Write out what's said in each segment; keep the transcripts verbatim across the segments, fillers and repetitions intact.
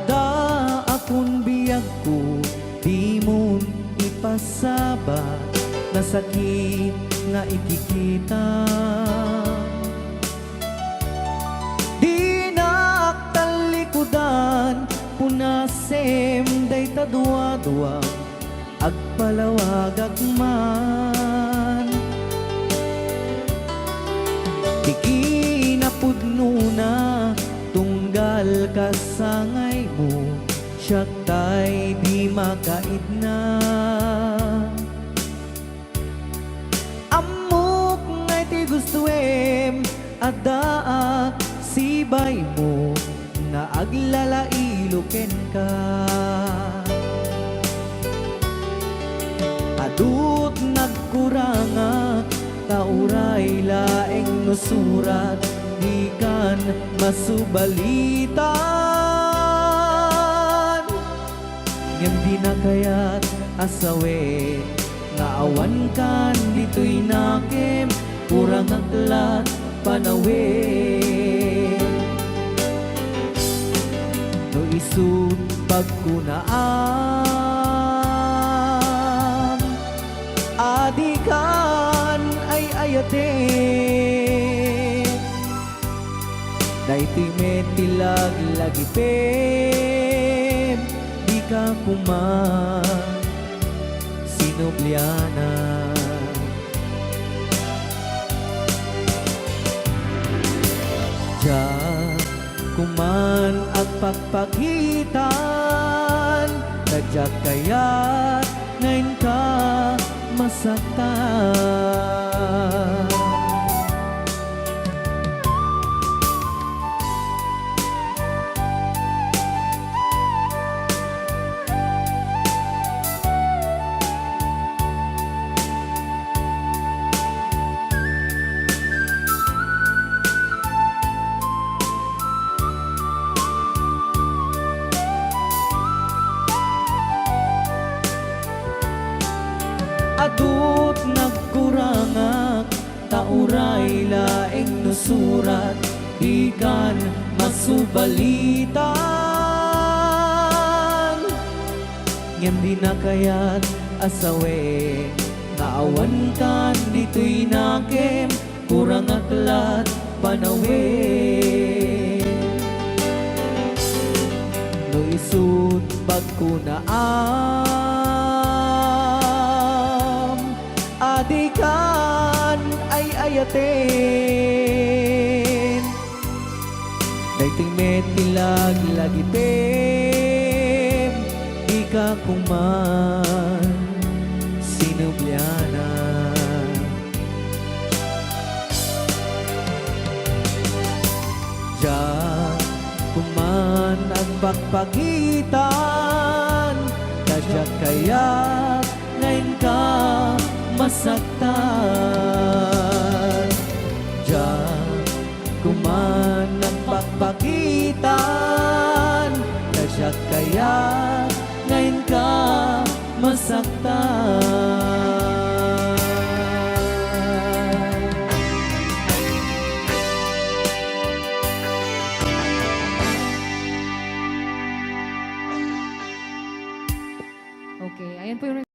Daakon biagko, dimon ipasaba, nasakit nga ikikita. Dinak tallikudan, punasem dayta duadua, agpalawagak man. Ti kinapudnona, tunggal kasangaymo, siak tay di makaidna. Ammok nga iti gustoem, addaak sibaymo nga aglalailo kenka. Adut nagkurangak, ta uray laeng no surat, dikan masubalitan. Ngem dina kayat a sawen nga awankan ditoy nakem, kurangak lat panawen. No isut' bagkunaam, adikan ay-ayaten. Daytoy met ti laglagipem, dika koma sinublianan. Diak koman agpakpakitan, ta diak kayat nga inka masaktan. Adut nagkurangak, ta uray laeng no surat, dikan masubalitan. Ngem dina kayat a sawen nga awankan ditoy nakem, kurangak lat panawen. No isut' bagkunaam, adikan ay-ayaten. Daytoy met ti laglagipem, dika koman sinublianan. Diak koman agpakpakitan, ta diak kayat nga inka masaktan. Diak koman agpakpakitan, ta diak kayat nga inka masaktan. Okay, ayan po yung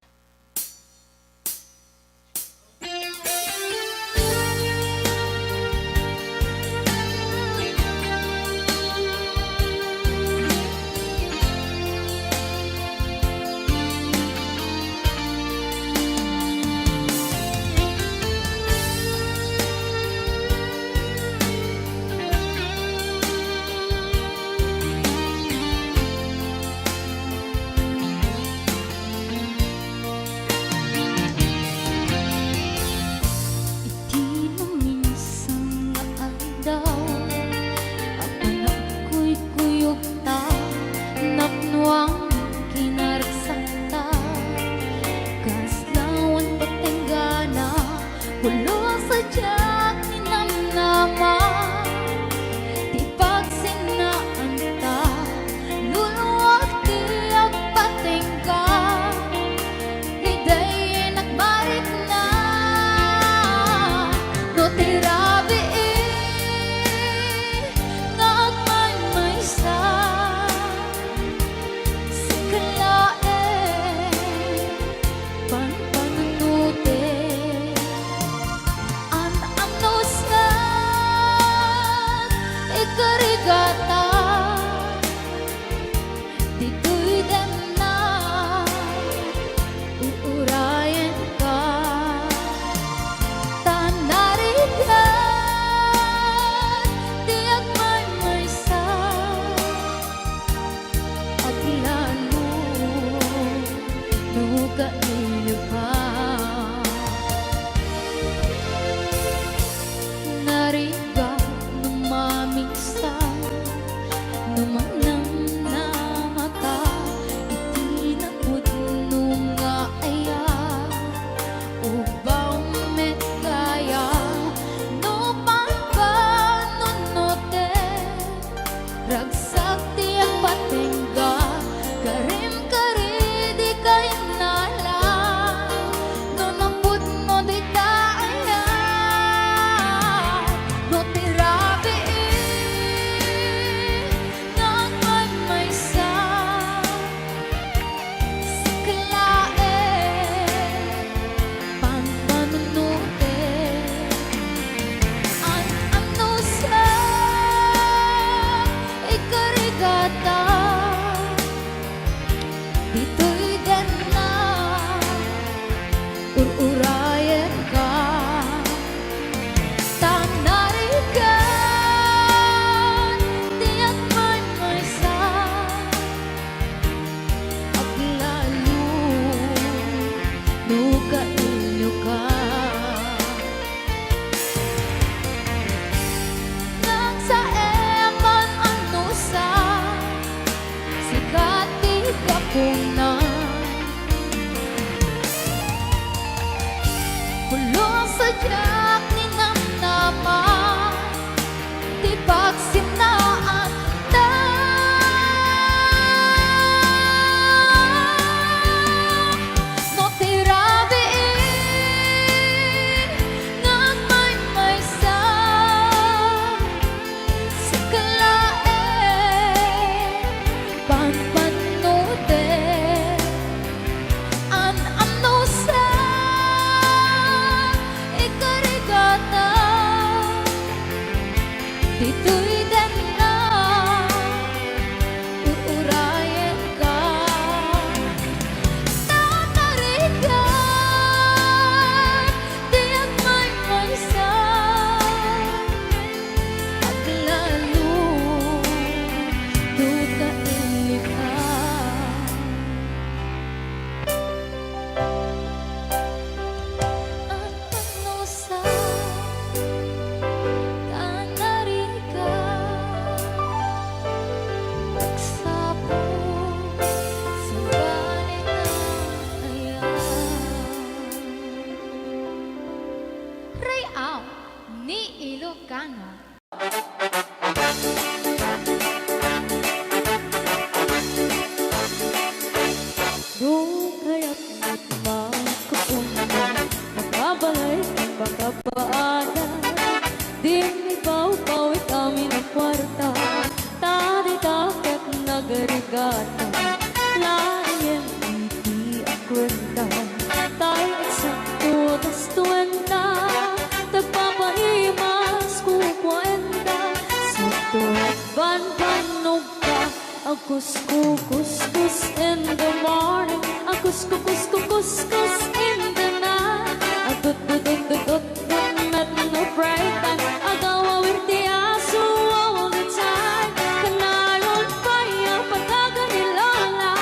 Banbannog ka, agkuskukuskus in the morning, agkuskukuskukuskus in the night, agdutdutdutdutdut met no break time, agawawir ti aso all the time. Kanayon pay a patagan ni Lola,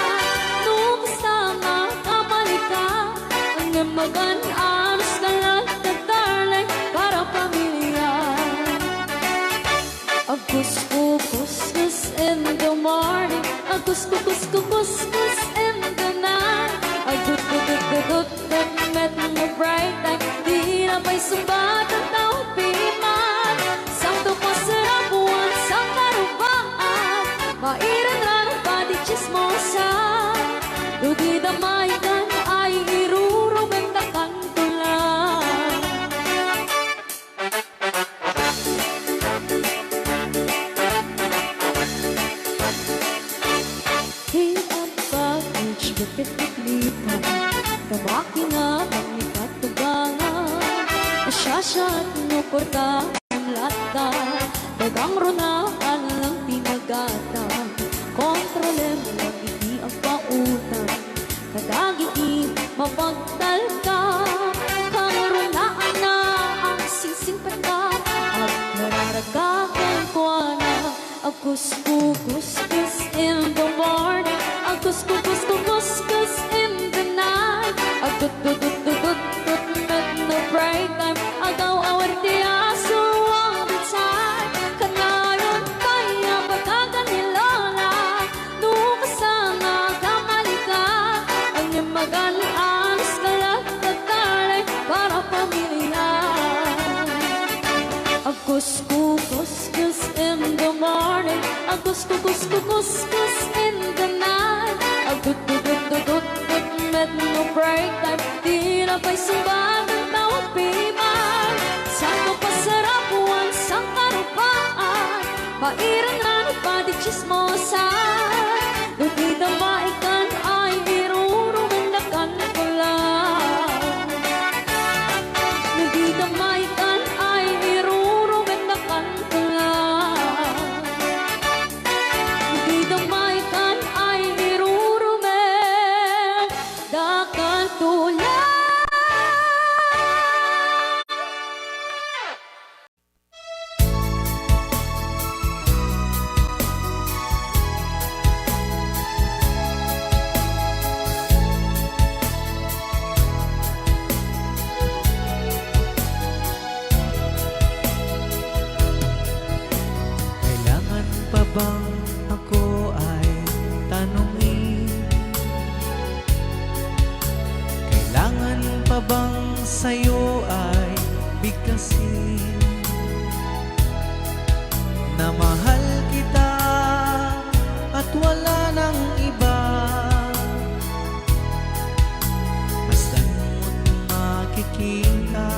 no kasta nga agkamali ka, ngem magan-anos ka latta, darling, para pamilya. Agkuskukuskus in the morning, agkuskukuskukuskus in the night, agdutdutdutdut met no break time, di na pay sumbat a tao piman. Sangto pasarapuan, sangkarubaan, mairanranon pay ti tsismosan. No di da maikkan ay irurumengda kanto la. Ti agpapuch ket ti lipa, ta makina pangikatubangan. Asiasiat no kwarta ngem latta, dagang runa, alang ti nagata. Kontrolem lang iti agpautang. Kadagiti mapagtalka, karunaanna ang singsingpetda, agkararagka kenkuana. Agkuskukuskus in the morning, agkuskukuskukuskus in the night, agdutdutdutdutdut met no break time, agaw-awir ti aso all the time. Kanayon pay a patagan ni Lola, no kasta nga agkamali ka, ngem magan-anos ka latta, darling, para pamilya. Agkuskukuskus in the morning, agkuskukuskukuskus in the night, agdutdutdutdutdut met no break time, di na pay sumbat a tao piman. Sangto pasarapuan, sangkarubaan, mairanranon pay ti tsismosan. No di da maikkan ay irurumengda kanto la. No di da maikkan ay irurumengda kanto la. No di da maikkan ay irurumengda kanto la. Kailangan pa bang ako ay tanungin? Kailangan pa bang sa'yo ay bigkasin? Na mahal kita at wala nang iba. Masdan mo't makikita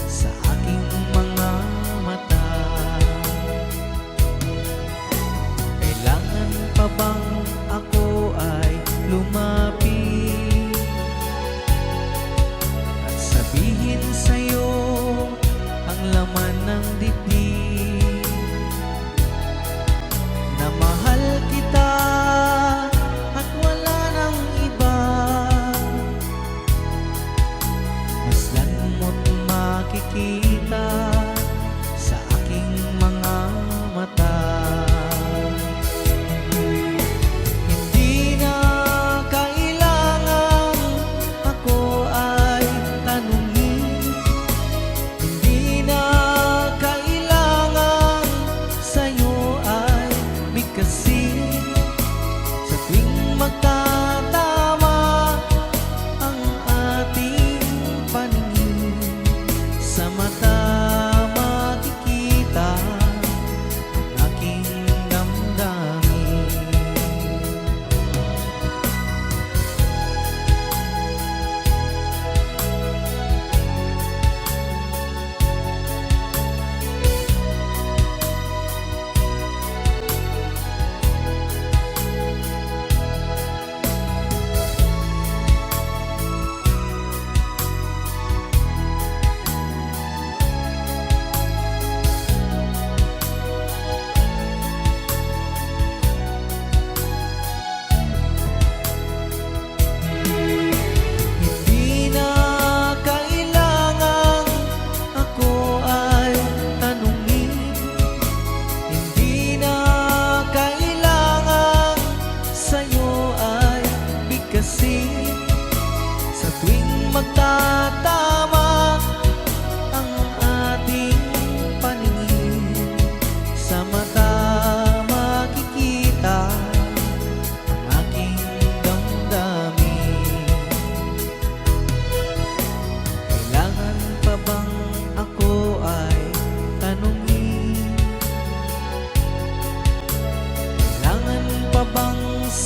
sa aking mga mata. Kailangan pa bang ako ay lumapit at sabihin sa'yo ang laman ng dibdib? Na mahal kita at wala nang iba. Masdan mo't makikita sa aking mga mata. Hindi na kailangan ako ay tanungin. Hindi na kailangan sa'yo ay bigkasin. Sa tuwing magtatama ang ating paningin, sa mata makikita ang aking damdamin.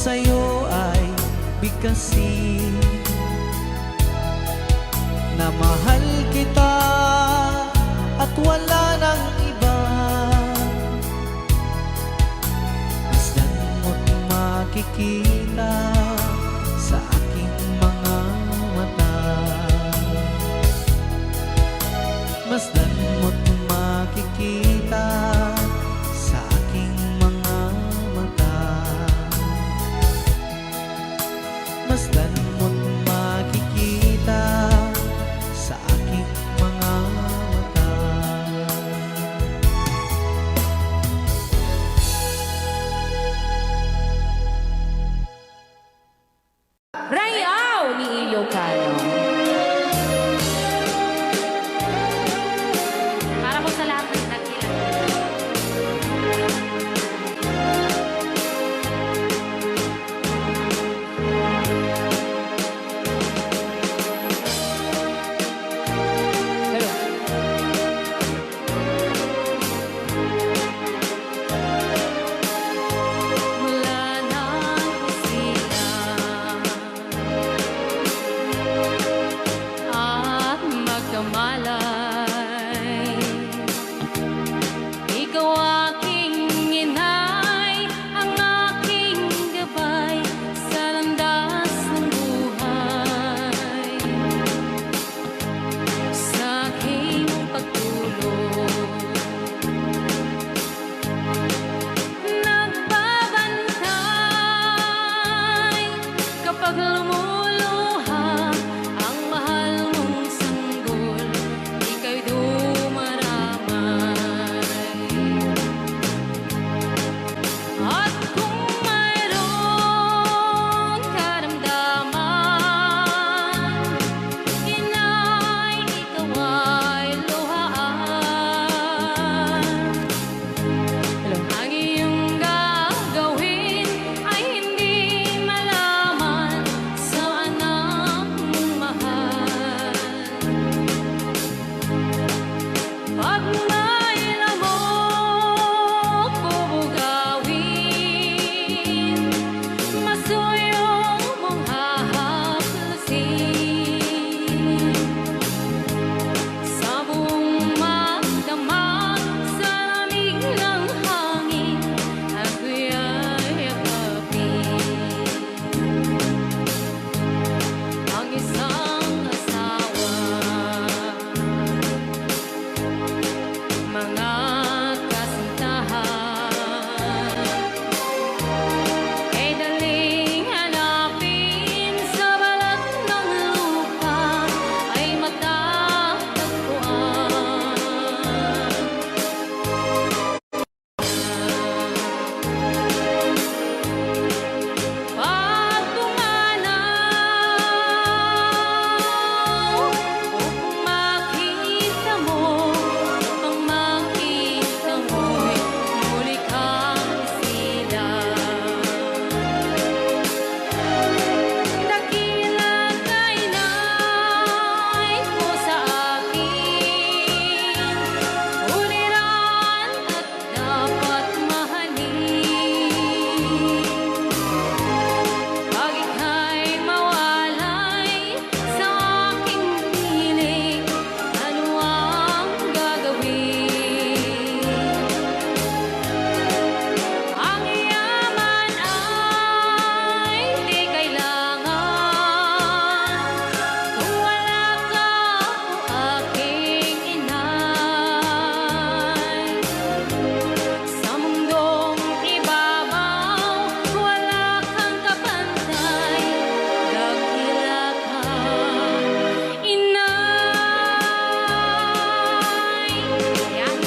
Sa'yo ay bigkasin na mahal kita at wala nang iba. Masdan mo't makikita sa aking mga mata. Masdan mo't makikita sa aking mga mata. Masdan mo't makikita sa aking mga mata. Rayaw ni Ilocano. Para po sa lahat ng nagkilala. Hello. Wala nang isilang at magkamalay. Ikaw aking inay, ang aking gabay sa landas ng buhay. Sa aking pagtulog, nagbabantay kapag lumuluha ang mahal mong sanggol, ika'y dumaramay. At kung mayroon karamdaman, inay, ikaw ay luhaan. Ang iyong gagawin ay hindi malaman sa anak mong mahal. Pag may lamok bubugawin, masuyong mong hahaplusin. Sa buong magdamag sa lamig ng hangin, ako'y yakapin. Ang isang asawa, mga kasintahan, e daling hanapin sa balat ng lupa ay matatagpuan. Pagpumanaw, upang makita mo, upang makita mo'y muli kang isilang. Dakila ka, inay, ko sa akin, uliran at dapat mahalin. Pag ika'y mawalay sa aking piling, ano ang gagawin? Ang yaman ay di kailangan kung wala ka, o aking inay. Sa mundong ibabaw, wala kang kapantay, dakila ka, inay. Yan.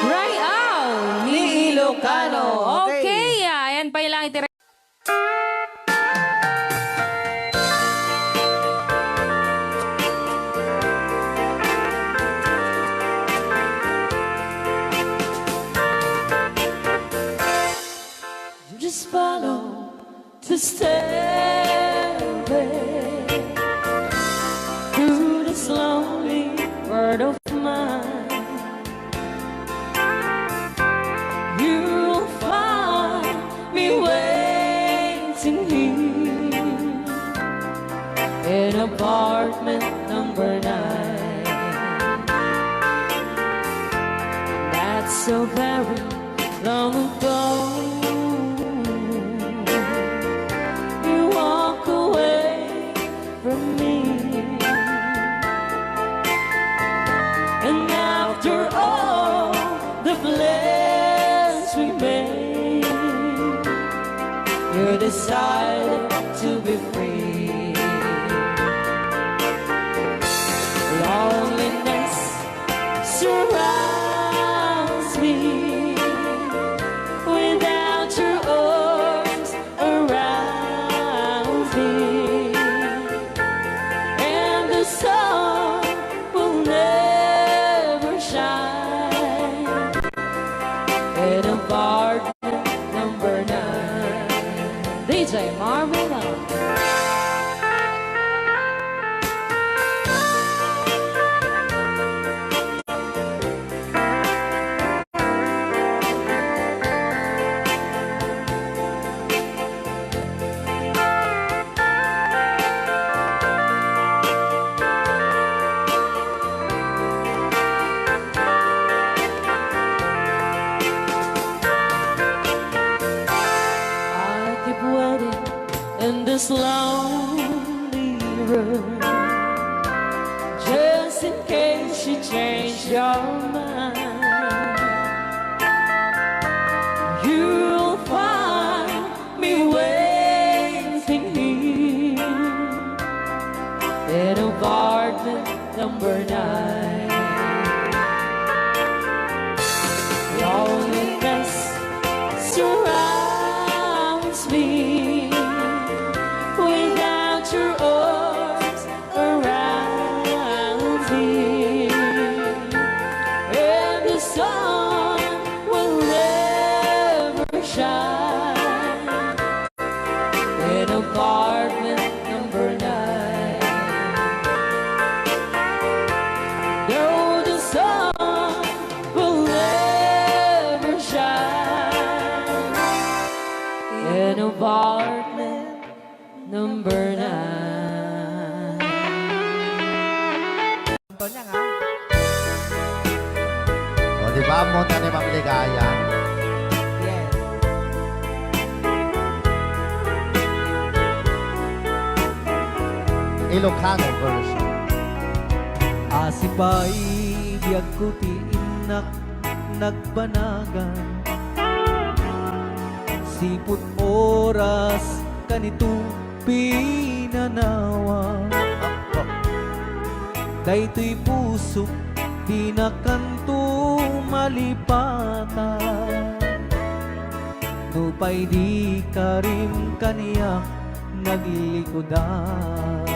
Rayaw ni Ilocano. Okay. Okay, ah, ayan pa lang itira- Just follow the stairway through this lonely world of mine. You'll find me waiting apartment number nine. That's so very long ago. You walk away from me. And after all the plans we made, you decided to be free. Loneliness surrounds me without your arms around me, and the sun will never shine in apartment number nine. D J Marvin. I keep waiting in this lonely room, just in case you change your mind. You'll find me waiting here in apartment number nine. Loneliness surrounds me without your arms around me, and the sun will never shine in apartment number nine. No, the sun will never shine in apartment number nine. Antonia nga? O, di ba? Ammo na ni Ma'am Ligaya. Yes. Ilocano version. Asipay biagko ti innak nagbanagan. Sipud oras kanito pinanawa. Daytoy pusok dina kanto malipatan. Nupay di karim kaniak naglikudan.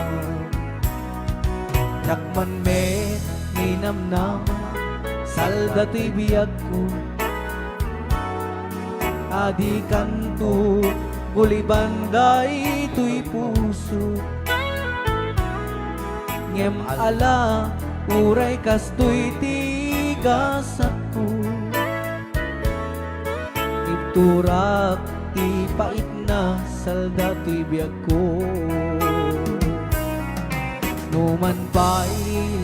Dakman met ninamnama, salda toy biagko. Adi kanto guliban daytoy puso. Ngem ala, uray kastoy ti gasatko. Ibturak ti paitna, salda toy biagko. Numan pay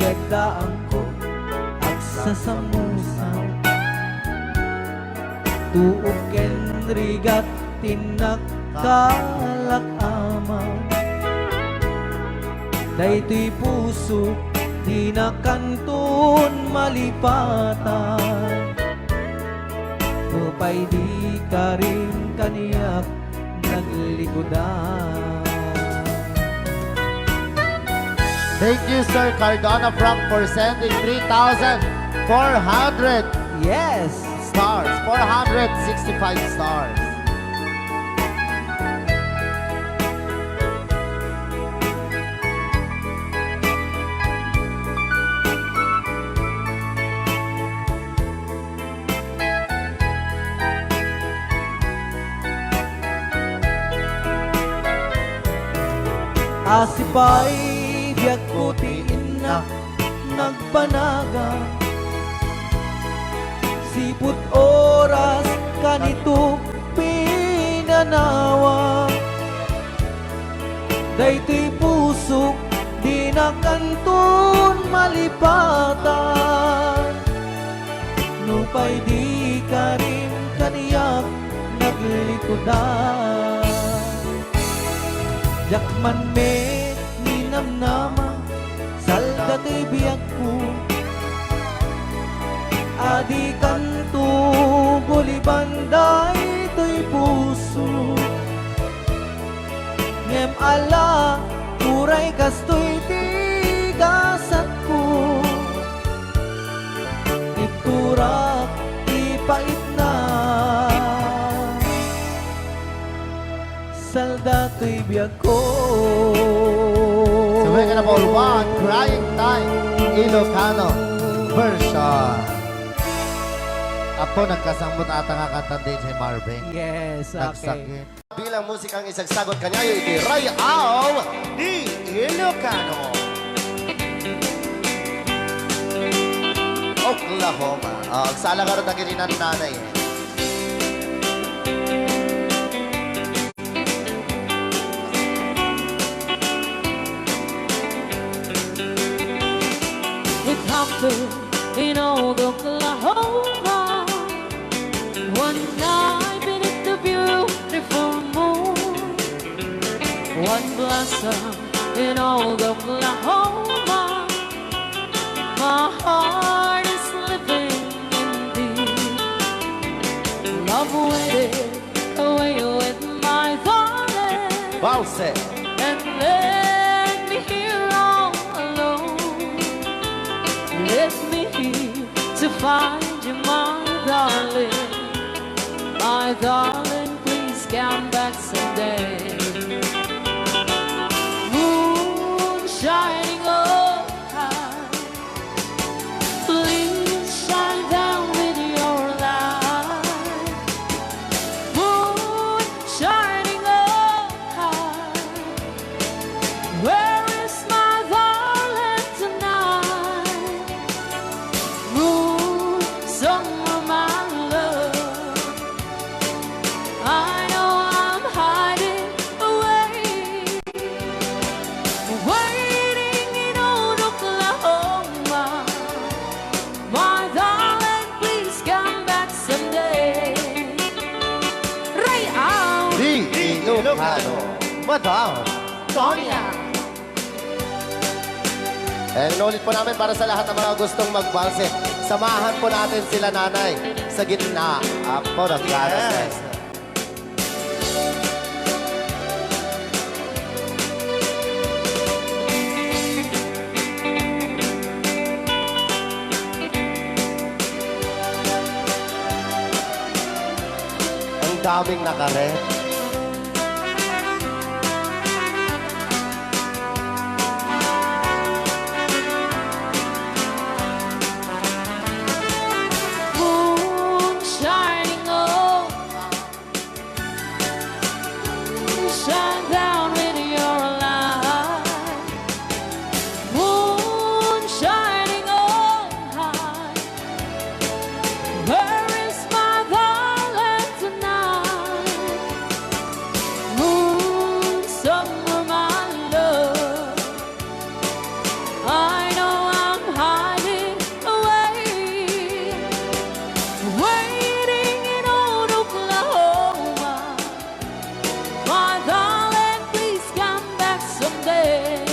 leddaangko, agsasamusa. Tuok ken rigat ti innak kalak ama. Daytoy pusok dina kanton malipatan. Nupay di karim kaniak naglikudan. Thank you, Sir Cardona Frank, for sending three thousand four hundred Yes! stars. Four hundred sixty-five stars. Asipay biagko ti innak nagbanagan. Sipud oras kanito pinanawa. Daytoy pusok Nakanton malipatan, nupay di karim kaniak naglikudan. Diak man met ninamnama, salda toy biagko. Adi kanto buliban daytoy puso. Ngem ala, uray kastoy ti gasatko, itturak ti paitna. Salda toy biagko. Sabay ka na, Paul Juan, Crying Time, Ilocano version. Apo, nagkasambot ata nga kanta ni D J Marvin. Yes, okay. Nagsakit. Bilang musikang isagsagot kaniayo iti Ray-Aw ni Ilocano. Oklahoma. Ah, agsala ngarud dagiti nannanay. It happened in old Oklahoma. One night beneath the beautiful moon, one blossom in old Oklahoma. My heart is living indeed. Love waited away with my darling. Bounce it. And left me here all alone. Left me here to find you, my darling. My darling, please come back someday. Moon shining on high, please shine down with your light. Moon shining on high, where is my darling tonight? Moon, somewhere, my love, I know I'm hiding away, waiting in old Oklahoma. My darling, please come back someday. Ray-Aw ni Ilocano, Madam Sonia. Eh, inulit po namin para sa lahat ng mga gustong magbalse. Samahan po natin sila, Nanay, sa gitna. Apo, nagkaras na. Yes. Ang daming nakaret. Moon shining on, shine down with your light. Moon shining on high, where is my darling tonight? Moon, somewhere, my love, I know I'm hiding away, waiting in old Oklahoma. My darling, please come back someday.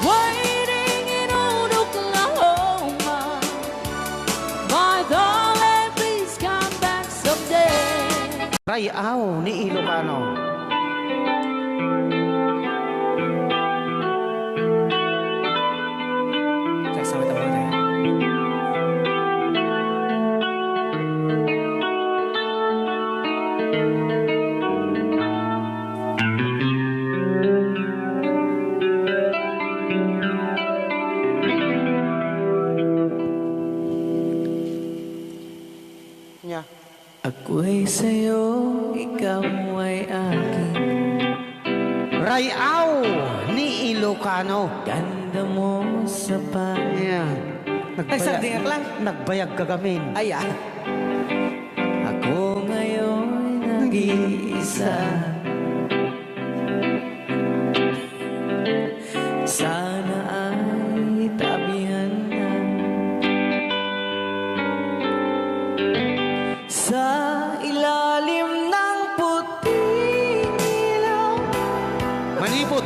Waiting in old Oklahoma. My darling, please come back someday. Ray-Aw ni Ilocano. Sagsawit ang mga tayo. Nya. Ako'y sa'yo, ikaw ay akin. Ray-Aw ni Ilocano. Ganda mo sa pa- Ayan. Ay, Nagbaya-, sagdi nga lang. Nagbayag ka gamin. Ay, ah. Ako ngayon nag-iisa.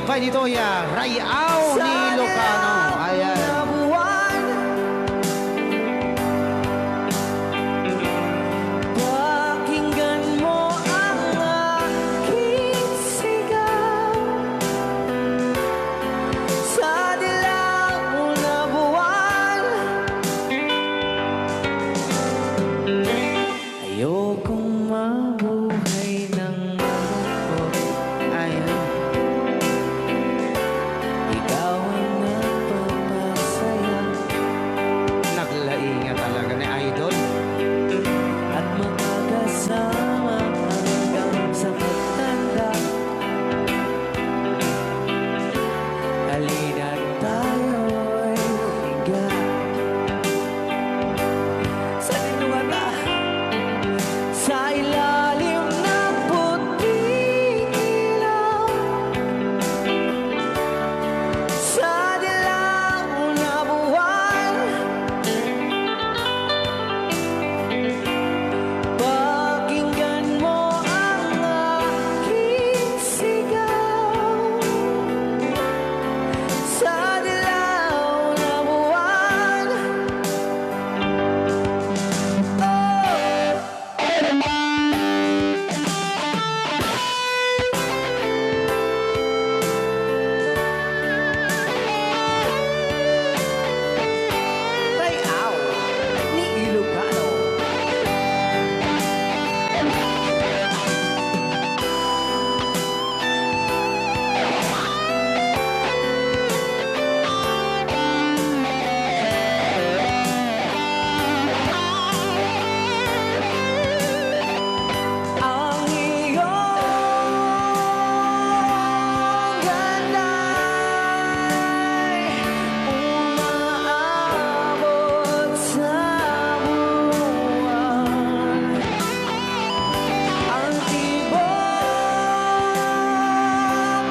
Pay ditoy, ah, Ray-aw ni Ilocano. Ayan. Pakinggan mo ang aking sigaw sa dilaw na buwan. Ayokong mabuhay nang malungkot. Ay. Ikaw ang nagpapasaya. Naglaing nga talaga ni Idol. At makakasama hanggang sa pagtanda. Halina't tayo'y humiga sa tinungatan, sa ilalim ng puting ilaw, sa dilaw na buwan. Pakinggan mo ang aking sigaw sa dilaw na buwan. Oh! Ray-aw ni Ilocano. Ang iyong ganda'y umaabot sa buwan. Ang tibok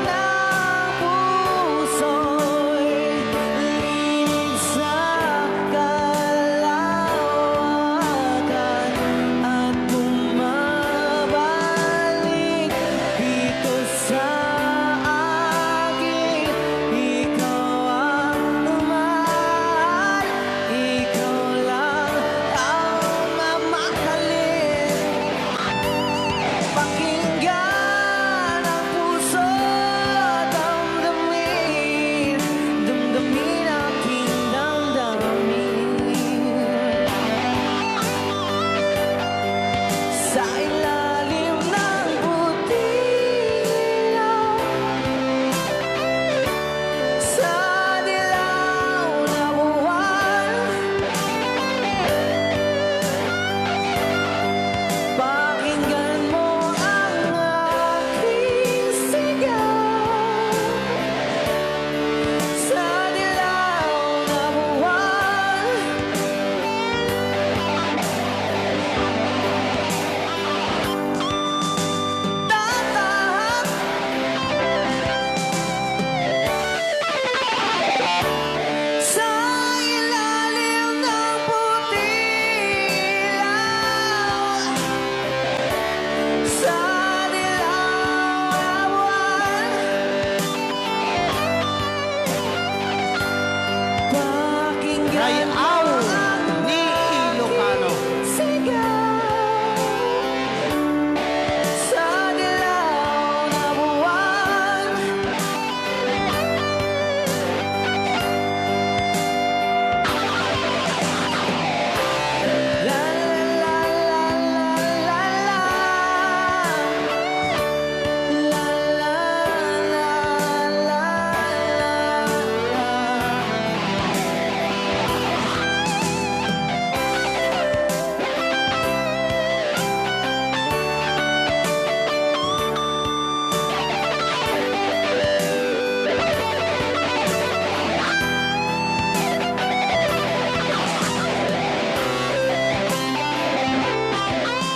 ng puso'y limig sa kalawakan at bumabalik dito sa akin. Ikaw ang mahal, ikaw lang ang mamahalin. Pakinggan ang puso, damdamin, damdamin aking damdamin. Sa ilalim ng puting ilaw, sa dilaw na buwan, pakinggan mo ang aking sigaw. Sa dilaw na buwan, tatahan sa ilalim ng puting ilaw. Sa dilaw na buwan, pakinggan Ray-aw ni Ilocano. Sigaw sa dilaw na buwan.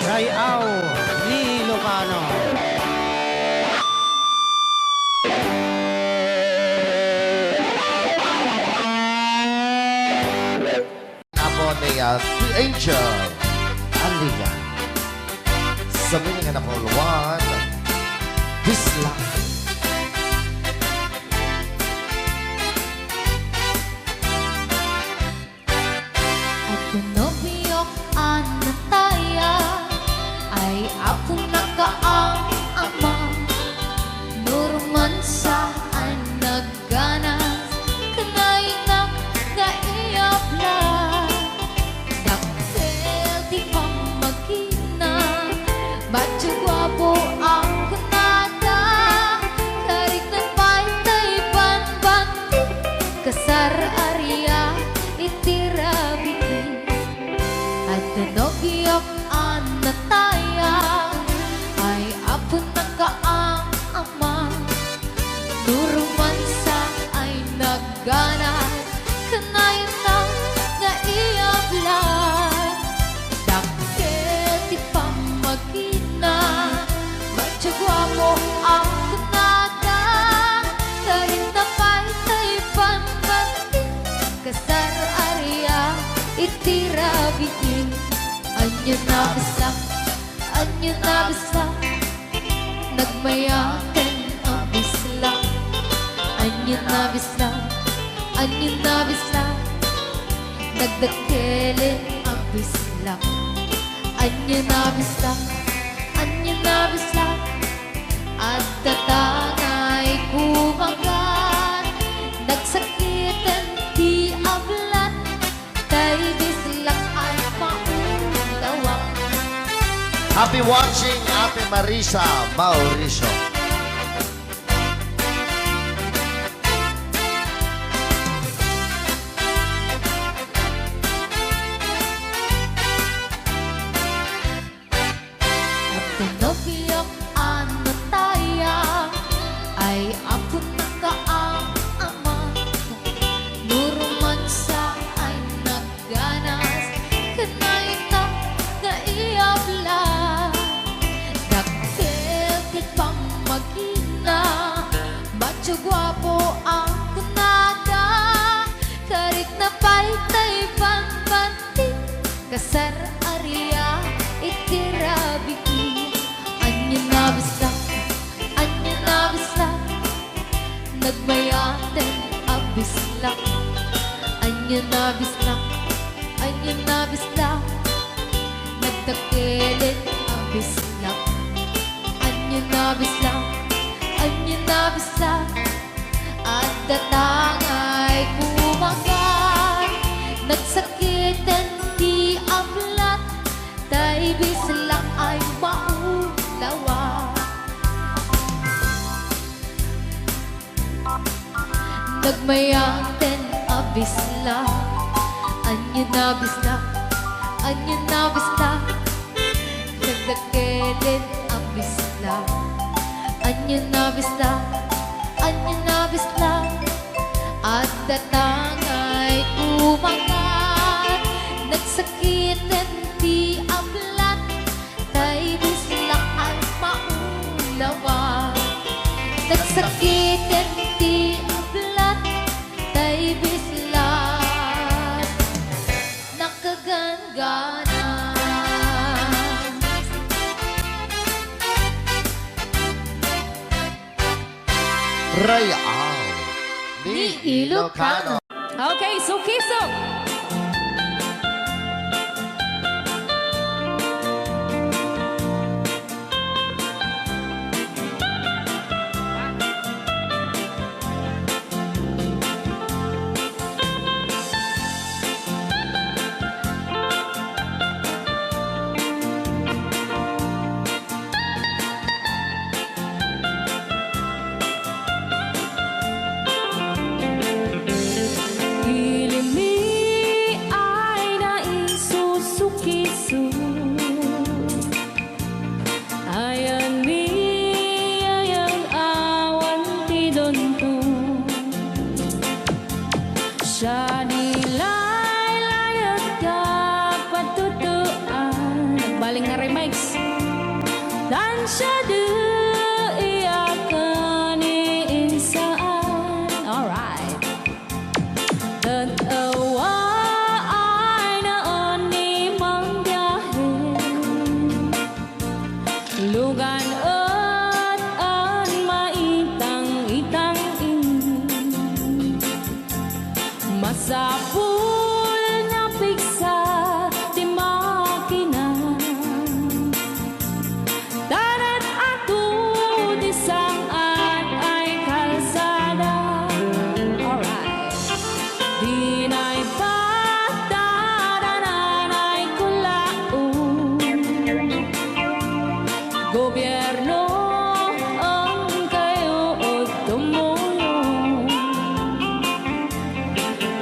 Ray-aw ni Ilocano. Apo ni, ah, Angel Alia. Sa meaning na number one, dislike. Batio guapo a kunada, karikna pay tay banbanti, kasar aria iti rabii. Adda nobiok a natayag, ay apo nakaam-ama. No romansa ay nagganas, kanayon nga iablag. Dakkel ti pammagina, batio guapo a kunada, karikna pay tay banbanti, kasar aria iti rabii. Ania a bislak, ania a bislak, nagmayaten a bislak. Ania a bislak, ania a bislak, nagdakkelen a bislak. Ania a bislak, ania a bislak, adda tangay kumagan. Nagsakiten ti ablat, tay bislak ay maulawa. Happy watching, Ate Marisa Mauricio. Adda nobiok a natayag, ay apo nakaam-ama. No romansa ay nagganas, kanayon nga iablag. Dakkel ti pammagina, batio guapo a kunada, karikna pay tay banbanti, kasar aria iti rabii. Ania a bislak, ania a bislak, nagmayaten a bislak. Ania a bislak, ania a bislak, nagdakkelen a bislak. Ania a bislak, ania a bislak, adda tangay kumagan. Nagsakiten ti ablat, tay bislak ay maulawa. Nagmayaten a bislak, ania a bislak, ania a bislak, nagdakkelen a bislak. Ania a bislak, ania a bislak, adda tangay kumagan. Nagsakiten ti ablat, tay bislak ay maulawa. Nagsakiten ti ablat, tay bislak nakaganggana. Ray-aw ni Ilocano. Okay, Sukiso. Ilimmi ay naisusukiso. Ayan ni ayang awan ti dunto. Siya di laylayet ka patutuan. Nagbaling nga remix. Tan siya di iyakan ni insaan. Alright. Tet-ewa ay naan ni mangbiahe. Lugan et an maitang-itang ini. Masapul nga pigsa ti makina. Tan et ato Gobierno, inkayo tumulong.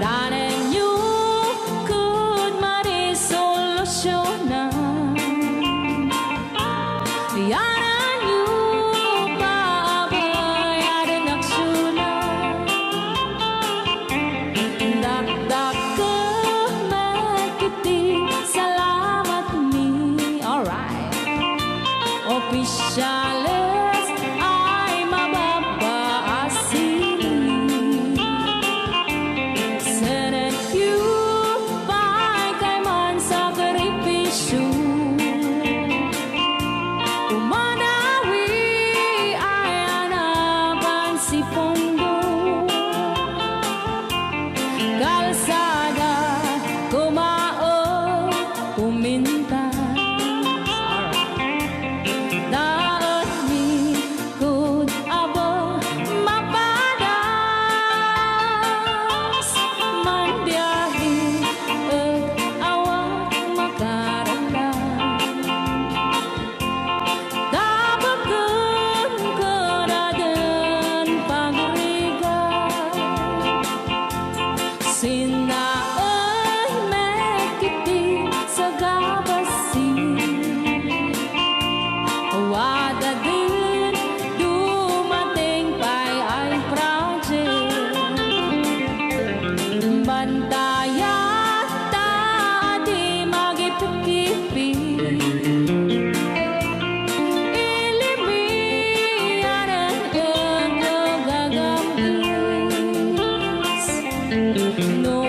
Danenyo ket madi solusionan. Yaranyo pa a bayad aksyonan. Dakdakkel met iti salamat mi. Alright. Opisyales ay mababa a sining. Senatyo pay kayman sakripisyo. Kumadawi ay anapan si Pondo. Kalsada, kumaon, kumintas. Daetmi ket aba mapadas. Manbiahe et awan makararag. Tabaken kadaden pagrigat. Sinnaen met iti sagabasi. Wadaden dumateng pay ay project. Bantayan ta di magipikipik. Ilimian ket gagambis. No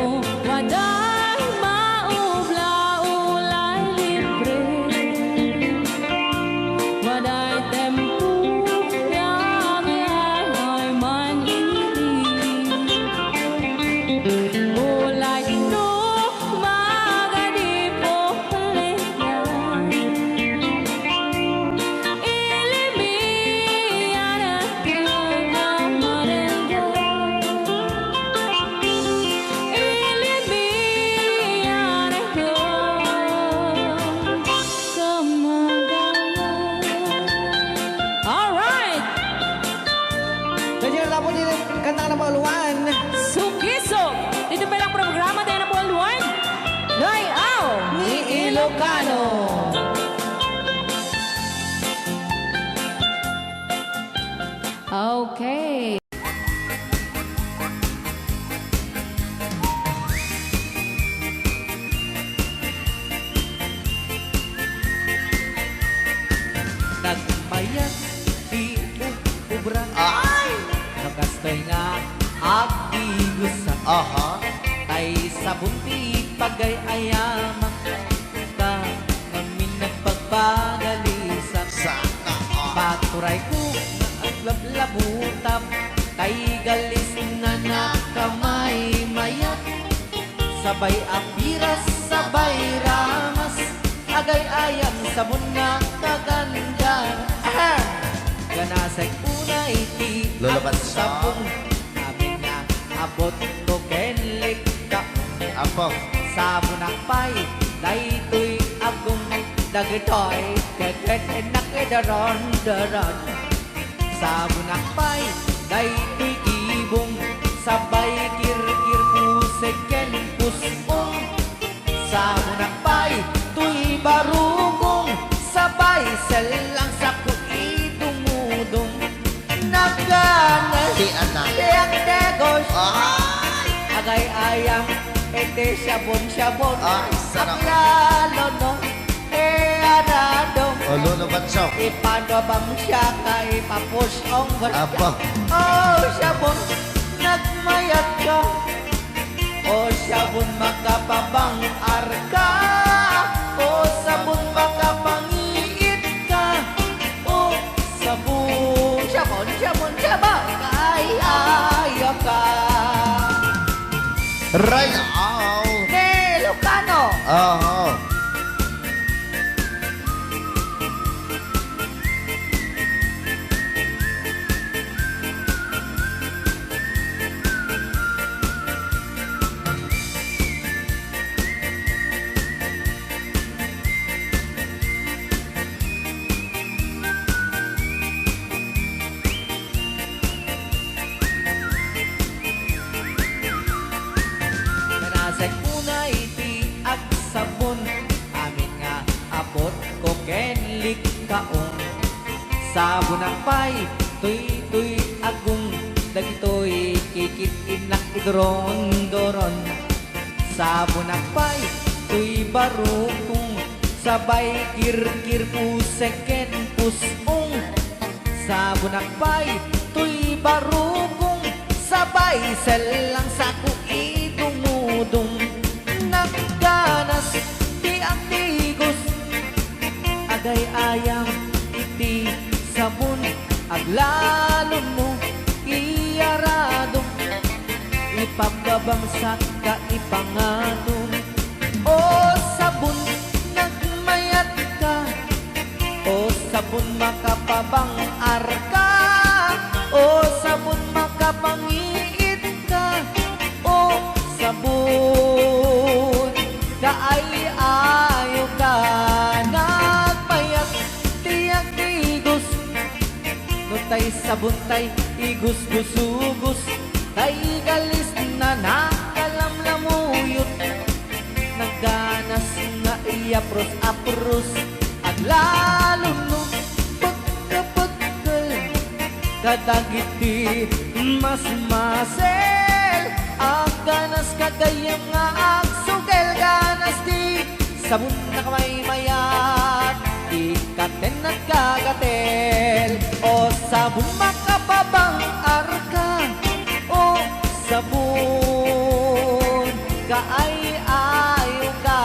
waday maubla, ulay libre. Waday tempo, yagay man iri. Ulay no magadi po Alright! Kanya na po din kanta na po, Luan. Sugisog! Dito pa lang programa tayo na po, Luan. Layaw ni Ilocano. Okay. Nagmayat ti ub-, ubra. Ay! Nakastoy nga agdigusa. Aha. Tay sabon ti pagay-ayama. Ka ngamin nagpagpagalisan. Sana all. Paturayko nga aglablabutap, tay galis nga nakamaymayat. Sabay a piras, sabay ramas, agay-ayam sabon nga kaganda. Ahem! Ganasek unay ti Lolo Batso. Agsabong. Amin nga abot ko ken likta. Apo. Sabonak pay, daytoy agum, dagitoy keket, nakidaron-daron. Sabonak pay, daytoy ibong, sabay kirkir, pusek ken pus-ong. Sabonak pay, toy barugong, sabay sellang, sako idumudong. Nagana ti anak. Ti agdegos. Ay! Agay-ayam iti sabon-sabon. Ay, sarap. Aglalo no, e, arado. O, Lolo Batso. Ipanubang siya ka ipapusong. Apa? O, sabon, nagmayat ka. O sabon, makapabang-ar ka. O sabon, makapangiit ka. O sabon, sabon, sabon, sabon, ay, ayo ka. Ray, aw. Ni Lucano. Aha. Sabonak pay, toy, toy, agong, dagitoy kikit-innak iduron-duron. Sabonak pay, toy, barukong, sabay kirkir puseken pusong. Sabonak pay, toy, barukong, sabay sellang sako idumudum. Nagganas ti agtigos, agay-ayam iti sabon, aglalon mo iyaradom, ipababangsak ka ipangatom. O sabon, nagmayat ka. O sabon, makapabang-ar ka. O sabon, makapangiit ka. O sabon, kaay-ayo ka. Nagmayat ti agtigos. No tay sabon tay igusgusugus, tay galis na nakalamlamuyot. Nagganas nga iyapros-apros, aglalon no pagkapagkal kadagiti masmasel. Agganas ka gayyem nga agsugel, ganas ti sabon, nakamaymayat, ikkaten nagkagatel. O sabon, makapabang-ar ka. O sabon, kaay-ayo ka.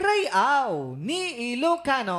Ray-aw ni Ilocano.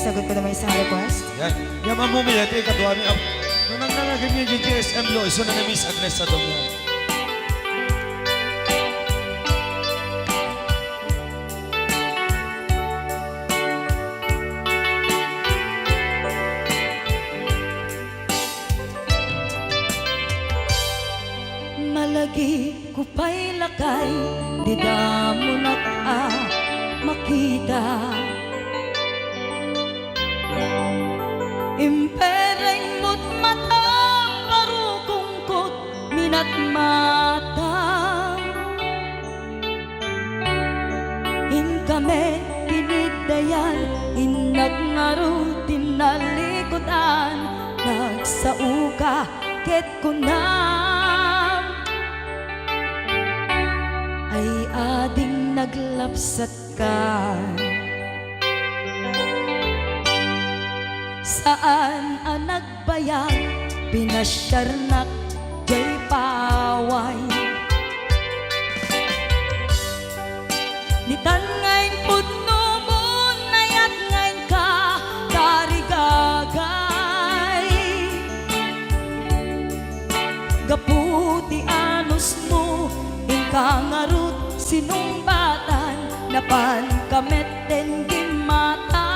Sagot ko naman isang request. Yan. Yan, Ma'am Mumi, ito ikaduami. Ap-, nung nang nangagin niya yung G S M lo, iso na na Miss Agnes sa Domo. Malagip ko pay lakay, dida monak a makita. Impereng mo't matam, barukongko't minatmatam. Inkami tiniddayan, innak ngarud tinnalikudan, nagsaoka ket kunam, ay ading naglapsatka. Saan a nagbayag, pinasiarnak jay paway. Nitan nga impudno mo, nayat nga inka tarigagay. Gapu ti anusmo, inka ngarud sinungbatan, napanka met den gimmata.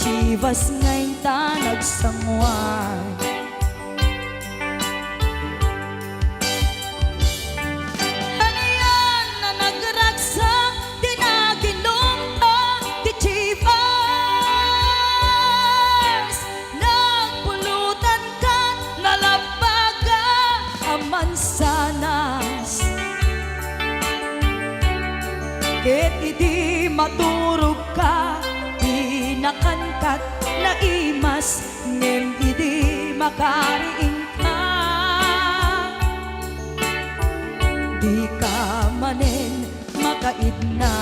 Chivas nga inta nagsanguan. Anian a nagragsak ti naginumta ti Chivas? Nagpulutanka, nalabbaga a mansanas. Ket idi maturogka, di nakankat naimas, ngem idi makariingka, dika manen makaidna.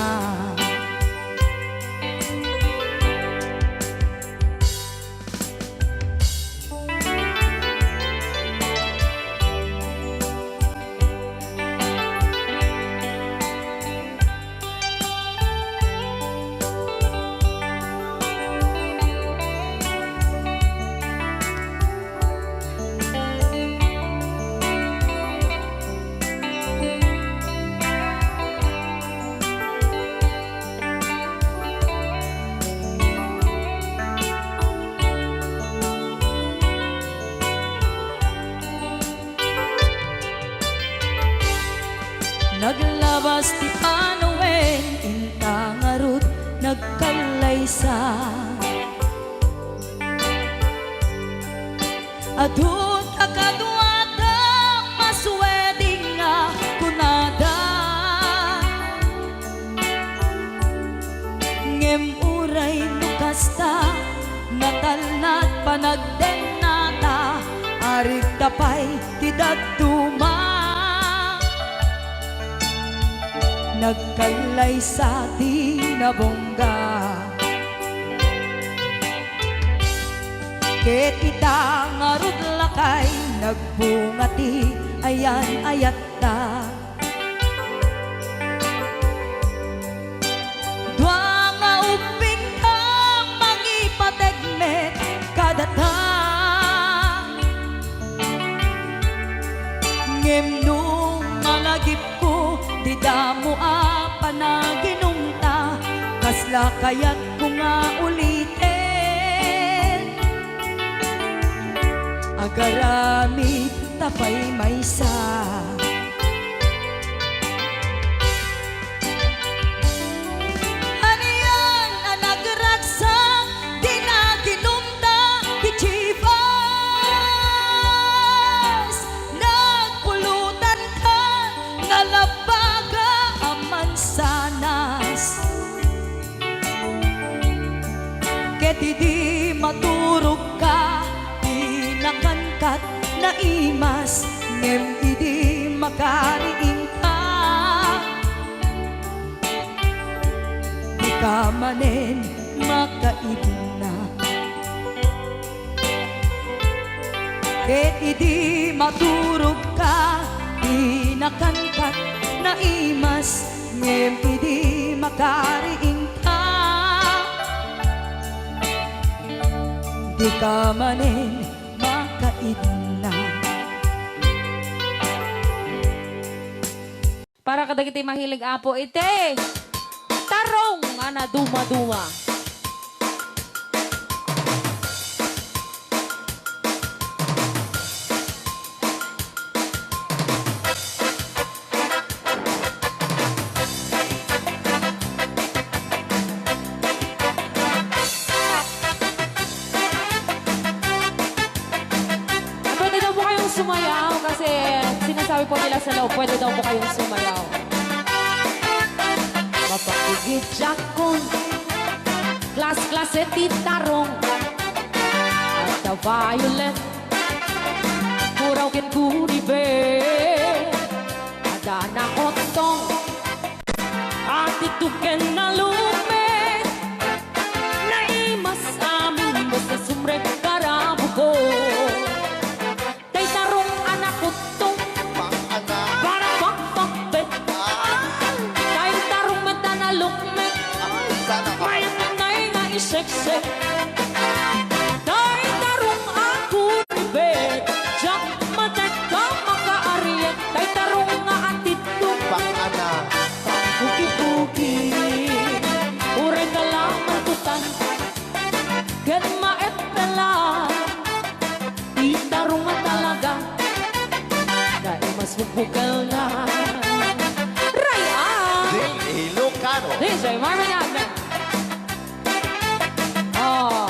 Naglabas ti panawen, inta ngarud nagkallaysa. Adu ta kaduada, maswedding a kunada. Ngem uray no kasta, natalna ti panagdennata, arigta pay ti dadduma. Nagkallaysa ti nabungga. Ket ita ngarud lakay, nagbunga ti ayan-ayatta. Dua nga ubbingta, mangipateg met kadata. Ngem no malagipko, dida mo a panaginumta, kasla kayatko nga uliten. Agaramidta pay maysa. Anian a nagragsak, di naginumta ti Chivas. Nagpulutanka, nalabbaga a mansanas. Ket idi maturogka, di nakankat naimas, ngem idi makariingka, dika manen makaidna. Ket idi maturogka, di nakankat naimas, ngem idi makariing Ika manen makaidna. Para kadagiti mahilig, Apo, iti tarong nga nadumaduma. Pwede daw po kayong sumayaw kasi sinasabi po nila sa loob, pwede daw po kayong sumayaw. Mapakigidjakon, klas-klase ti tarong, at the violet, puraw ken gunibe. Adda nakottong, atido ken nalukmek, naimas amin basta sumrek karabuko. Tay tarong a nakottong, para pakpakbet. Tay tarong met a nalukmek, mayat ngay nga iseksek. Tay tarong a gunibe, diak matekka makaariek. Tay tarong nga atido, pang-ana, pangpugi-pugi. Uray kalaman tutan ken maeppelan. Ti tarong a talaga, naimas mo bukel na. Ray-an! Ding Ilocano. D J Marvin Agna. Oh,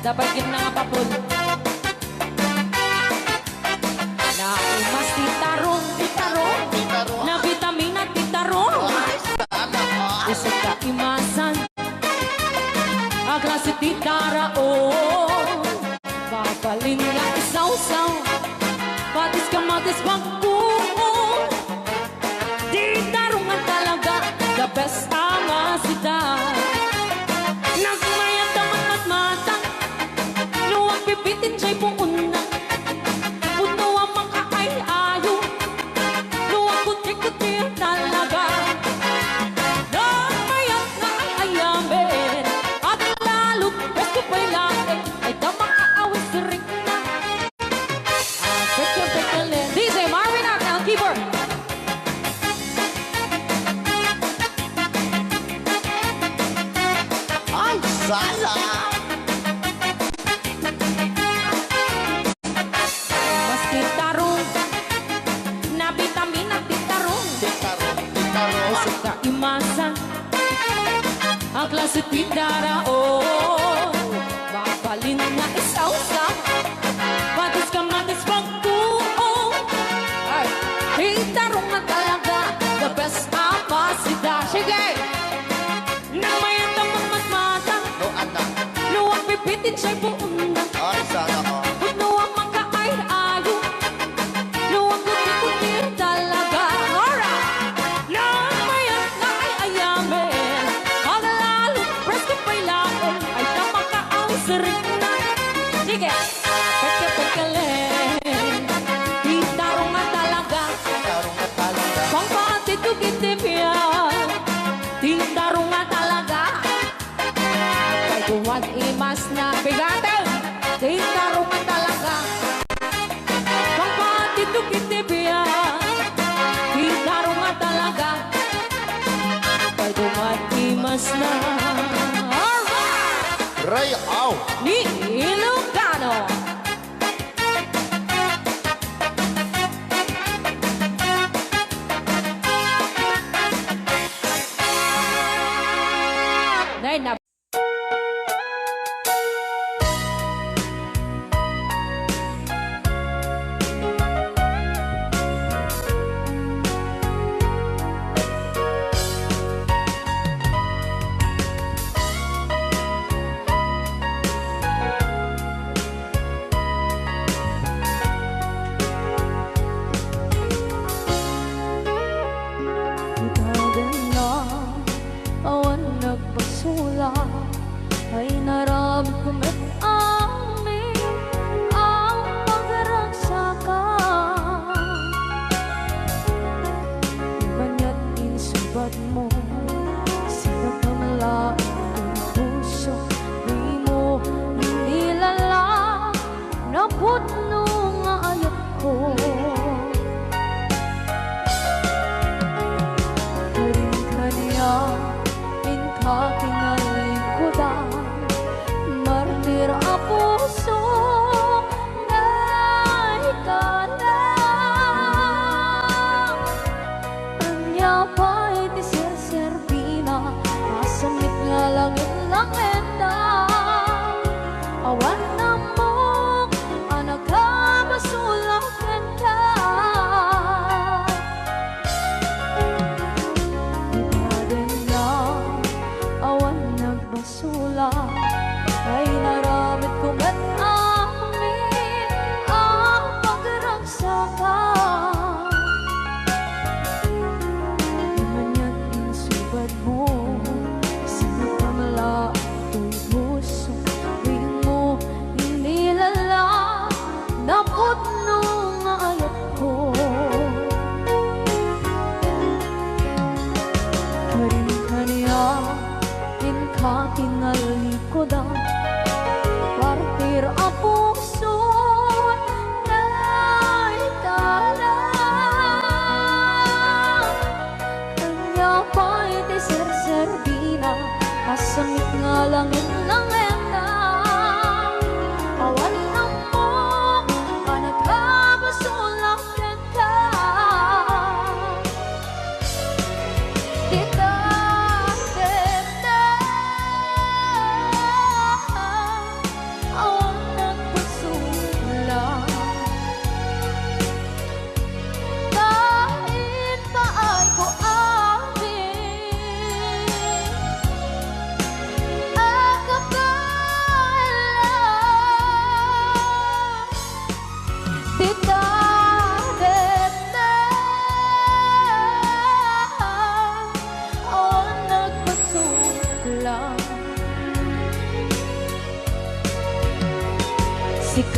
dapat gid na nga papul. Naimas ti tarong, ti tarong. Ti tarong. Nabitamina ti tarong. Ay, sana all. Isut ka imasan. A klase ti tarong. Mabalin nga isawsaw. Patis, kamatis, bangko. Ti tarong nga talaga, the best a masida. Nagmayat a matmatmata, no agbibitin jay puonna. Pudno a makaay-ayo, no agkuti-kuti talaga. Nagmayat nga ay-ayamen, aglalot, presko pay laeng, ay da makaawis rikna. Ah, pekeng-pekeng. D J Marvin Agna, keyboard. Ay, sala! Mas ti tarong, nabitamina ti tarong. Ti tarong, ti tarong. Isut ka imasan. A klase ti tarong, mabalin nga isawsaw. Patis, kamatis, bangko. Ay, ti tarong nga talaga, the best a masida. Sige! Nagmayat a matmatmata. No, anak. No, agbibitin jay puonna. Ay, sana all. Pudno a makaay-ayo. No, agkuti-kuti talaga. Alright! Nagmayat nga ay-ayamen, aglalot, presko pay laeng, ay da makaawis rikna. Sige. Pekeng-pekeng. Ti tarong nga talaga. Ti tarong nga talaga. Pangpaatid to iti biag. Ti tarong nga talaga. Kay duman imas na bigaten. Ti tarong nga talaga. Pangpaatid to iti biag. Ti tarong nga talaga. Kay duman imas na. Alright! Ray-aw. Ni Ilocano. Nay, na- Itagan na awan nagpasula, ay naramid ko met amin ang pagragsakan. Maniat insungbat mo, sinakamla ang puso, di mo nila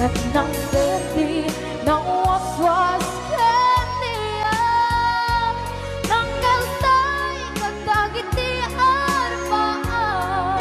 Nang perdi, nang waswas ken niya, nang kaltay kadagiti arbaam.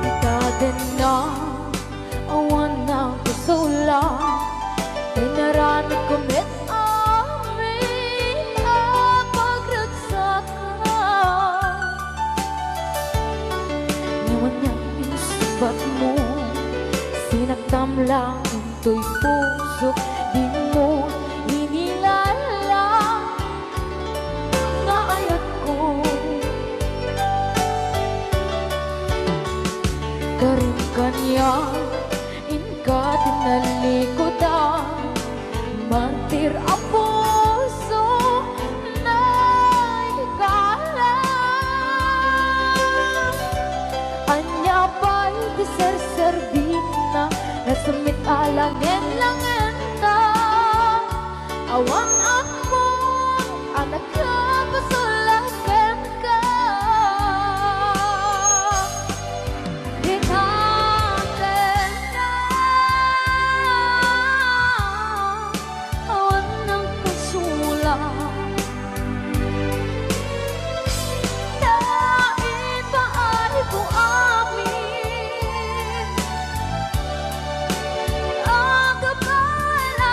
Nikadenna, awan nagkasula, inaramidko met amin a pagragsakan. Ngem ania ti simbagmo, sinaktam lang intoy pusok, dimo inilalang nga ayatko. Karim kaniak, inka ti nalikudan, martir a puso, naikalang. Ania pay ti serserbina, nasemmit a langen-langenta. Awan ammon a nagkapasula kenka. Dinatenna, awan nagkasula. Naipaayko amin a kabaelan.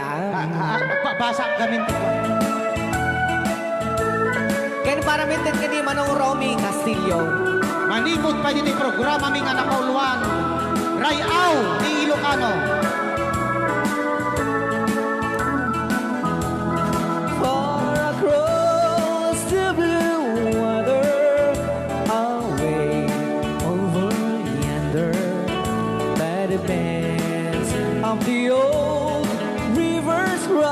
Ah. Ba-, ba-, basa kami ti kuan. Ken para minted ken ni Manong Romy Castillo. Manipud pay ditoy programami nga napauluan, Ray-aw ni Ilocano. Far across the blue water, away over yonder, by the banks of the old river's cry,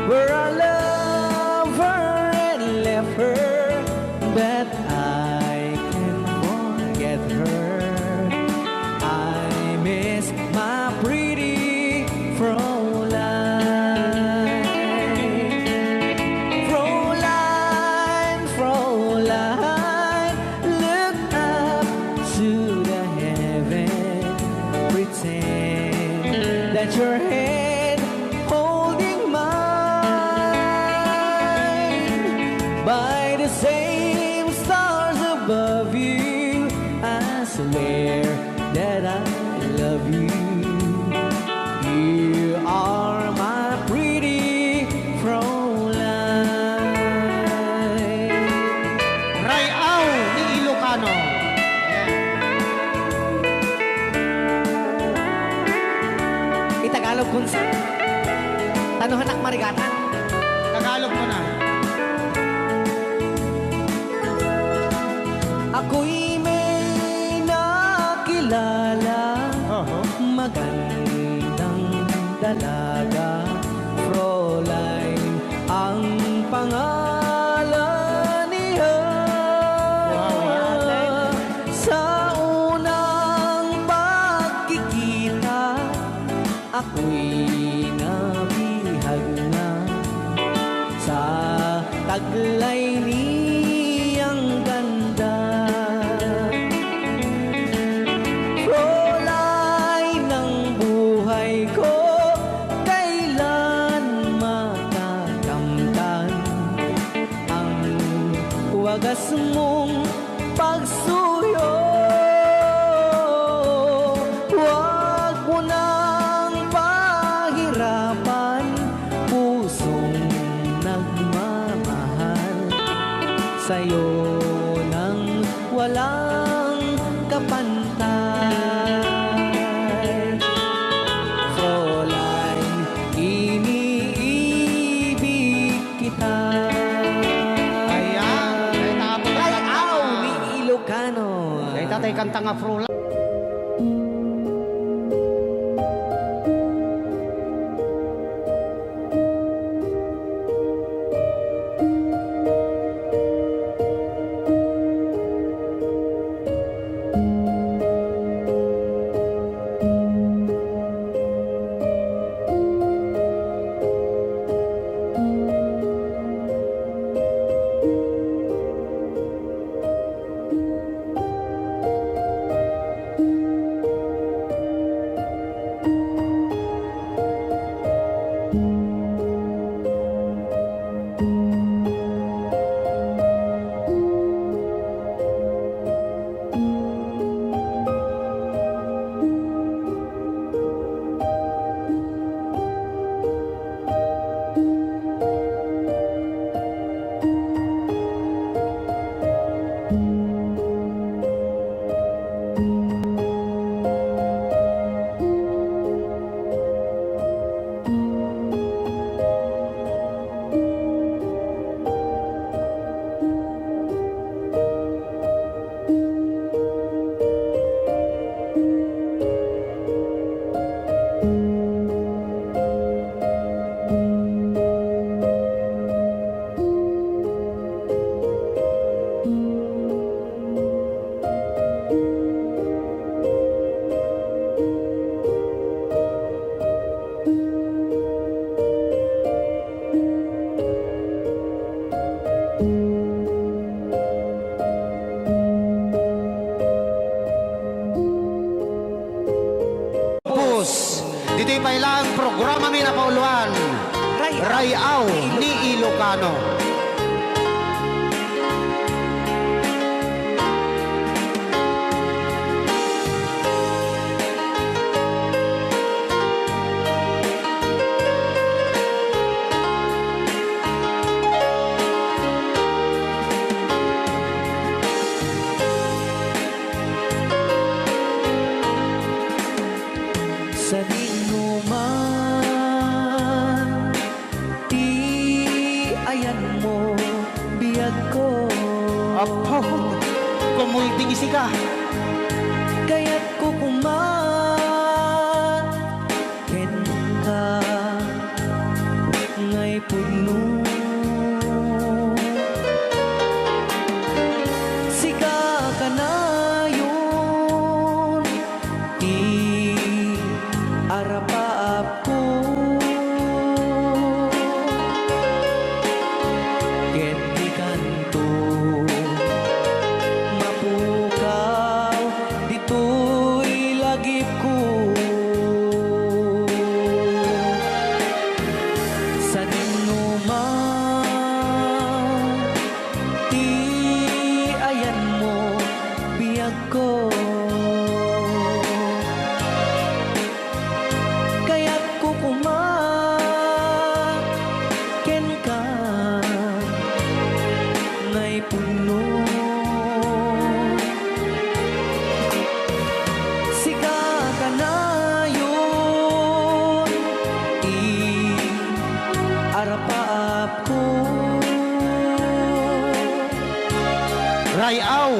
where I love her and left her, but I can't forget her. I miss my pretty Fräulein. Fräulein, Fräulein, look up to the heaven. Pretend that your hand holding mine by the same stars above you. I swear that I love you. You are my pretty Fräulein. Ray-aw ni Ilocano. Itagalog kun sa. Tano hanak marigatan. Tagalog mo na. Ako'y may nakilala, Oho. magandang dalaga, Fräulein ang pangalan niya. Wow. Sa unang pagkikita, ako'y nabihag na sa taglay niyang ganda. Fräulein ng buhay ko, kailan makakamtan ang wagas mong pagsuyo. Huwag mo nang pahirapan, pusong nagmamahal, sa'yo nang walang kapantay. Fräulein, iniibig kita. Ayan. Ay, tapos Ray-aw ni Ilocano. Ay, tatay, kanta nga Fräulein. Pus, ditoy pay laeng programami napauluan, Ray-aw. Ray-aw ni Ilocano. Ding isika. Kayatko koma kenka ngay pudno. Sika kanayon ti arapaapko. Ket dikanto mapukaw ditoy lagipko. Sadino man ti ayanmo, biagko. Kayatko koma kenka ngay pudno. Sika kanayon ti arapaapko. Ray-aw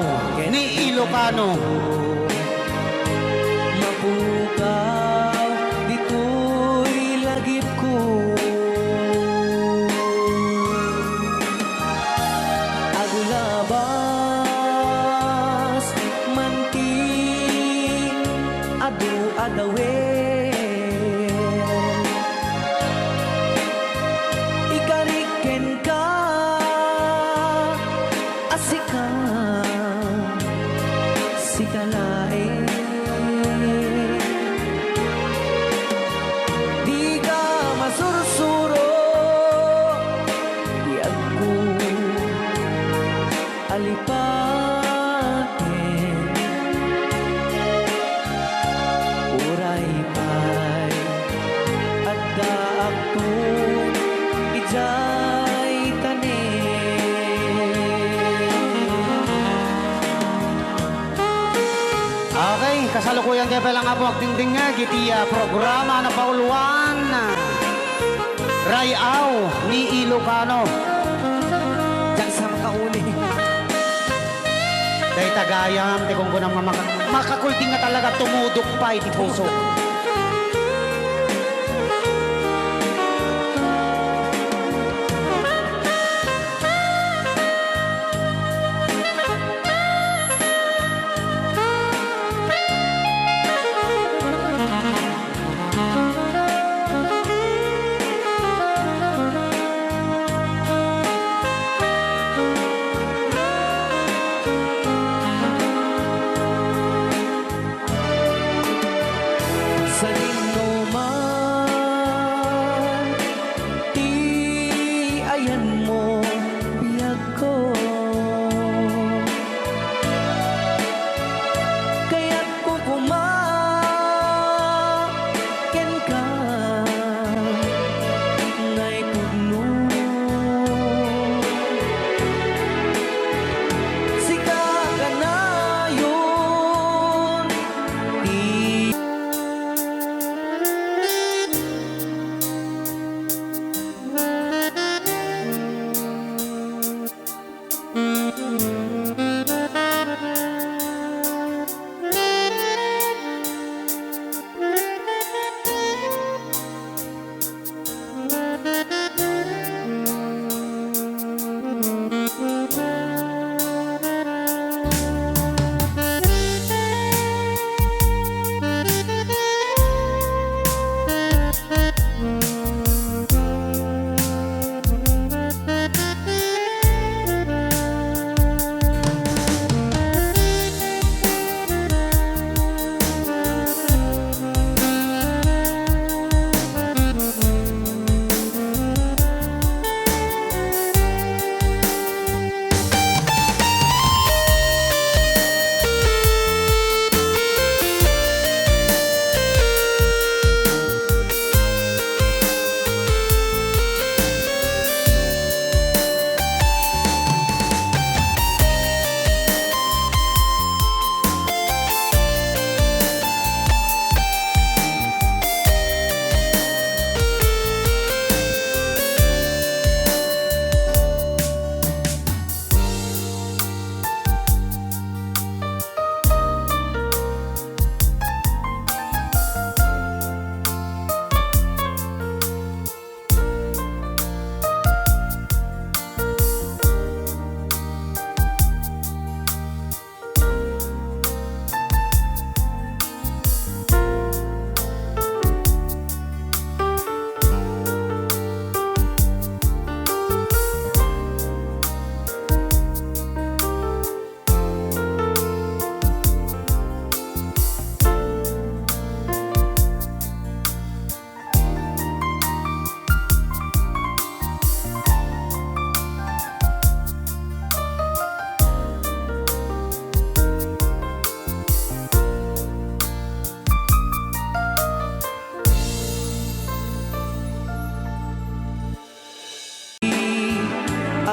ni Ilocano. Mapukaw ditoy lagipko. Agulabas man ti adu a dawel. Ikarik kenka a sika, sika laeng. Dika masursuro, biagko, alipaten. Uray pay addaakto idiay tanem. Okay, kasalukuyan tayo pala nga po agdingdingag iti, ah, programa na pauluan, ah, Ray-aw ni Ilocano. Diyan sa makauli. Dayta gayam ti kunkunam nga maka-, makakulding nga talaga tumudok pay ti puso.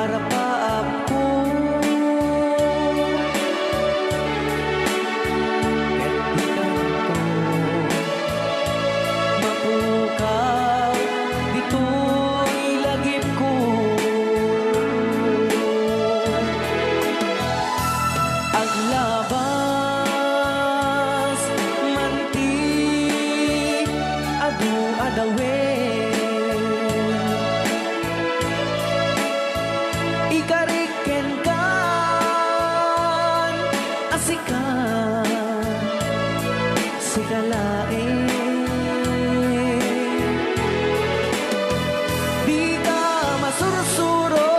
Arapaapko, ket dikanto mapukaw ditoy lagipko. Aglabas man ti adu a dawel. Ikarik kenkan a sika, sika laeng. Dika masursuro,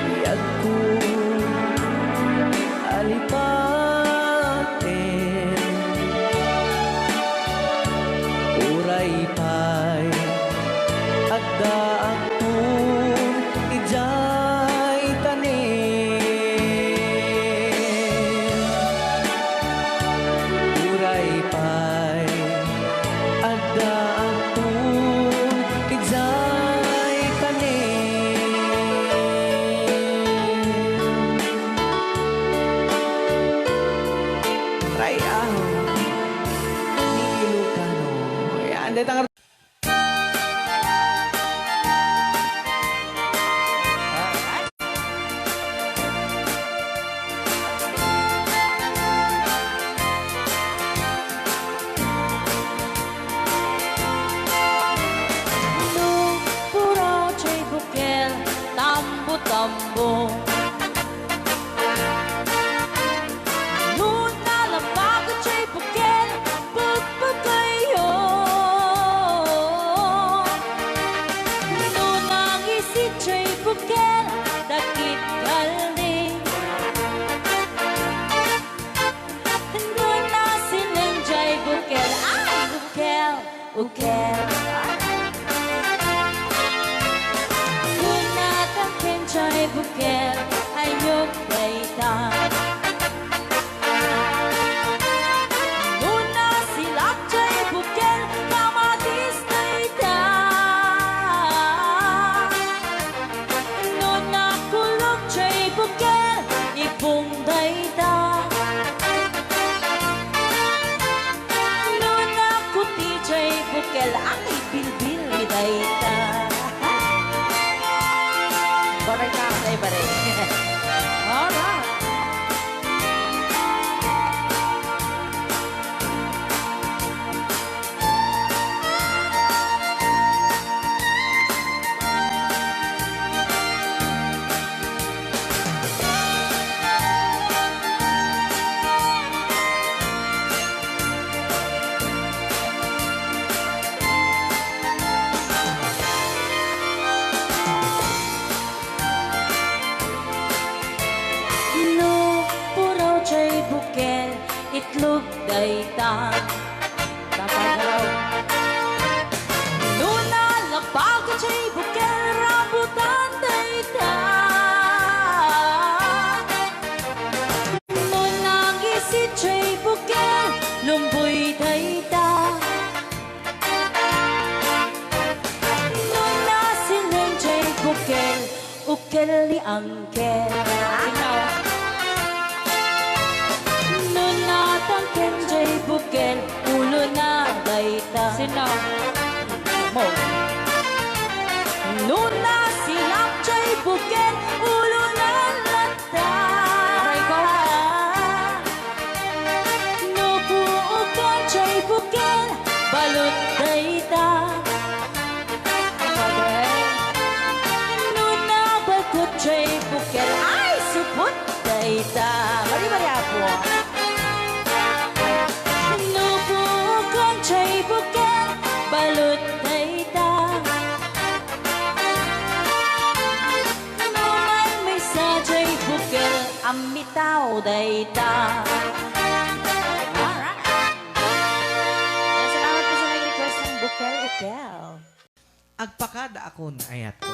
biagko a lipaten. Uray pay addaakon idiay tanem. Uray pay addaakon idiay tanem. Ray-aw ni Ilocano. Ayan, dahil ang Nupura jay bukel, tambo-tambo. Nuna labaga jay bukel, pagpagayo. Nuna isit jay bukel, dakit kaldi. Nuna silen jay bukel, ay, bukel. Ukel. Nuna tangken jay bukel, ayok dayta. Nuna silak jay bukel, kamatis dayta. Nuna kulok jay bukel, ibong dayta. Nuna kuti jay bukel, ang ibilbil mi dayta. Baray ka, baray, baray. Alright. Nupura jay bukel, itlog dayta. Tatagaw. Nuna labaga jay bukel, rambutan dayta. Nuna isit jay bukel, lumboy dayta. Nuna silen jay bukel, ukel ni angkel. Sino? Nuna tangken jay bukel, ulona dayta. Sino? Mo. Nuna silak jay bukel, ulona latta. Aray ko. Nupuokan jay bukel, balut dayta. Nuna balkut jay bukel, ay, supot dayta. Bari, bari, apo. Nupuokan jay bukel, balut dayta. Numan maysa jay bukel, ammitaw dayta. Alright. Ay, salamat po sa nag-request ng bukel-ukel. Agpakadaakon, ayatko.